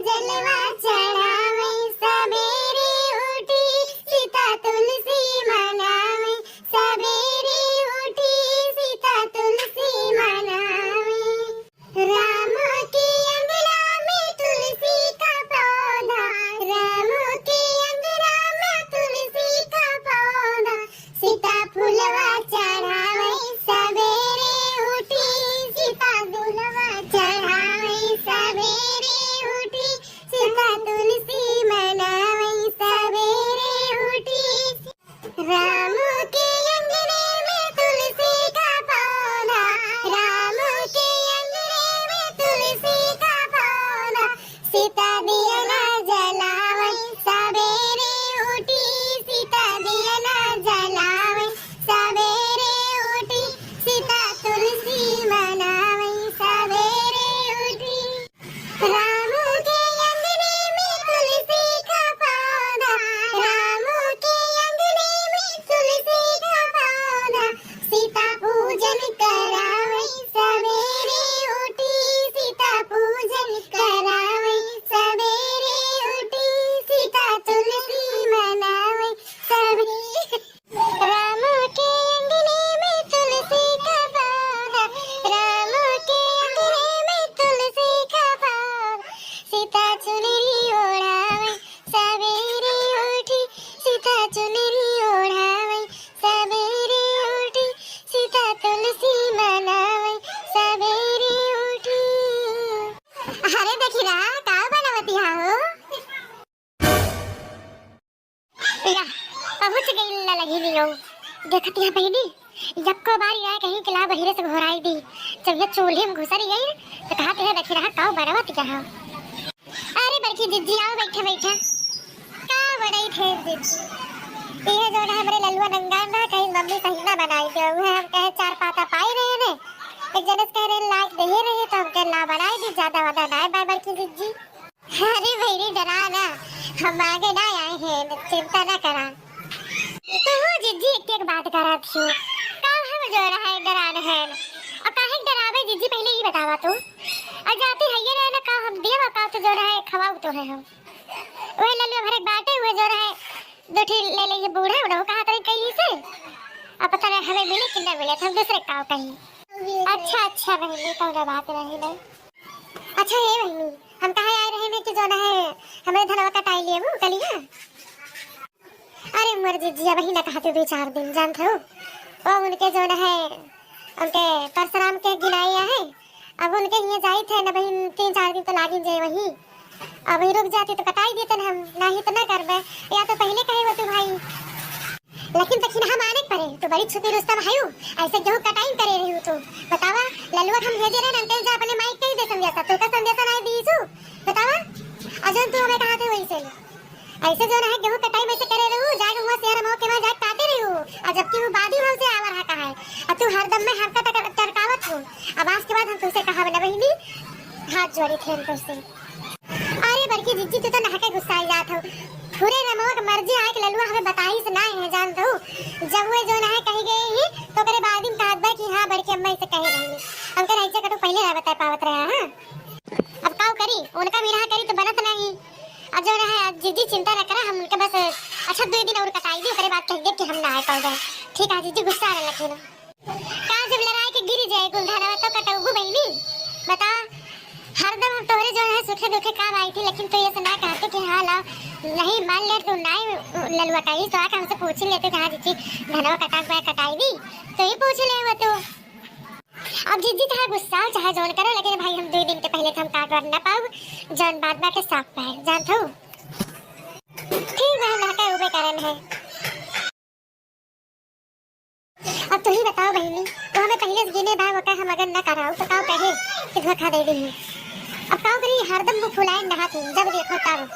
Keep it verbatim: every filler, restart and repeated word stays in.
जलवा चढ़ावे सबेरे उठी, सीता तुलसी मनावे सबेरे उठी, सीता तुलसी मनावे। राम के अंगना में तुलसी का पौधा, राम के अंगना में तुलसी का पौधा, सीता फुलवा चढ़ावे सबेरे उठी, सीता फुलवा चढ़ावे सबेरे उठी, सीता तुलसी मनावे सबेरे उठी। राम के अंगने में तुलसी का पौधा, राम के अंगने में तुलसी का पौधा, सीता दिया ना जलावे सबेरे उठी, सीता दिया ना जलावे सबेरे उठी, सीता तुलसी मनावे सबेरे उठी। राम के अंगने में तुलसी का पौधा, राम के अंगने में तुलसी का पौधा, सीता पूजन करावे सबेरे उठी, सीता पूजन करावे सबेरे उठी, सीता तुलसी मनावे सबेरे। राम के अंगने में तुलसी का पौधा, राम के अंगने में तुलसी का पौधा, सीता चुनरी ओढ़ावे सबेरे उठी, सीता चुनरी ओढ़ावे सबेरे उठी, सीता तुलसी मनावे सबेरे उठी। अरे देखी ना, का बनावती हा हो? या, पहुँच गई ललहिनियो। देखत यहाँ बहिनी, यक्को बारी आए कहीं के ला बहिरे से घोराई दी। जब यह चूल्हे में घुसरी गई, तो कहा, "तेरे देखी रहा, काऊ बनवत क्या है?" अरे बड़की जिज्जी, आओ, बैठे, बैठे। का बनई थे जिज्जी? ये जो ना हमरे ललुआ नंगान ना, कहीं मम्मी सही ना बनाई दे। उहे हम कहे चार पाता पाई रहे ने, एक जने से कह रहे लाग दे रहे, तो हम कहे ला बनाई दी, ज्यादा वादा ना है, बाय बड़की जिज्जी। अरे भैरी, डरा ना, हम आगे ना आए हैं, चिंता ना करा। तू हो जिज्जी, एक एक बात करा थी, का हम जो रहा है डरान है, और काहे डरावे जिज्जी, पहले ही बतावा तू। और जाती है ये ना, का हम दिया का तो जो रहा है खवाऊ तो है हम। वही लल्लू भरे बाटे हुए जो रहा है, दो ठी ले ले ये बूढ़ा उड़ा कहा तरी कहीं से, अब पता नहीं हमें मिले कि ना मिले, तो हम दूसरे काव कहीं। अच्छा, अच्छा बहनी, कौनो बात नहीं, नहीं। अच्छा, ए बहनी, हम कहा आए रहे ने कि जो ना है, हमरे धनवा कटाई लिए वो कलिया। अरे मोर जिज्जी, अबही ना कहते दो चार दिन, जानत हो, वो उनके जो ना है, उनके परसराम के गिनाई है, अब उनके हियाँ जाई थे ना बहिन, तीन चार दिन तो लागिन जाए वहीं। अब वहीं रुक जाती तो कटाई देते ना हम, ना ही तो ना करबे, या तो पहले कहे होते भाई। लेकिन दखिनहा माने के परे, तू बड़ी छुपी रुस्तम हयू, ऐसे गेहूं कटाई करे रही हूँ तू। बतावा, ललुआ हम भेजे रहे ना, अंकल जा अपने माई के ही दे संदेशा, तू का संदेशा नहीं दी तू? बतावा, अजन तू हमें कहा थे वही से। ऐसे जो ना है गेहूं कटाई में से करे रहू, जाके हुआ शहर मऊ के वहाँ जाके काटे रहू, और जबकि वो बादी हमसे आवर है कहा है, और तू हरदम में हमका टकर-, टरकावत हो। अब आज के बाद हम तुमसे कहा ना बहिनी, हाथ जोड़ी थे हम तुमसे। अरे बड़की जिज्जी, तू तो नहा के गुस्सा आ जात हो। पूरे रमवा के मर्जी आए के ललुआ हमें बताई से ना है, जान दो। जब वो जो ना है कही गई ही, तो करे बाद में कहत बा कि हाँ, बड़की अम्मा इसे कहे रही। हम कर ऐसे कटो पहले ना बताए पावत रहे, हाँ। अब काव करी, उनका भी रहा करी तो बनत नहीं। अब जो ना है, जिज्जी चिंता न करा, हम उनके बस, अच्छा, दो दिन और कटाई दी, ओकरे बाद कह दे कि हम ना आए पावे। ठीक है जिज्जी, गुस्सा आ रहा लखीन। का जब लड़ाई के गिरी जाए कुल धनवा तो कटौबू बहिनी? बता, हरदम हम तोहरे जो है सुखे दुखे काम आई थी, लेकिन तू ये से ना कहते कि हाँ लाओ, नहीं मान ले तू ना ही ललुआ कही तो आके हमसे पूछ ही लेते कि हाँ जिज्जी धनवा कटा के कटाई दी, तो ही पूछ ले वो तू। अब जिज्जी चाहे गुस्सा चाहे जौन करो, लेकिन भाई हम दो दिन के पहले तो हम काट वाट ना पाऊ, जौन बात बाटे साफ पाए, जानत हो? ठीक बा, हम हटे उबे करन है। अब तू ही बताओ बहिनी, वो हमें पहले से गिने बा, वो कहे हम अगर ना कराऊ तो काव कहे कि धोखा दे दी। अब काव करी, हरदम वो फुलाए नहा थी, जब देखो तब।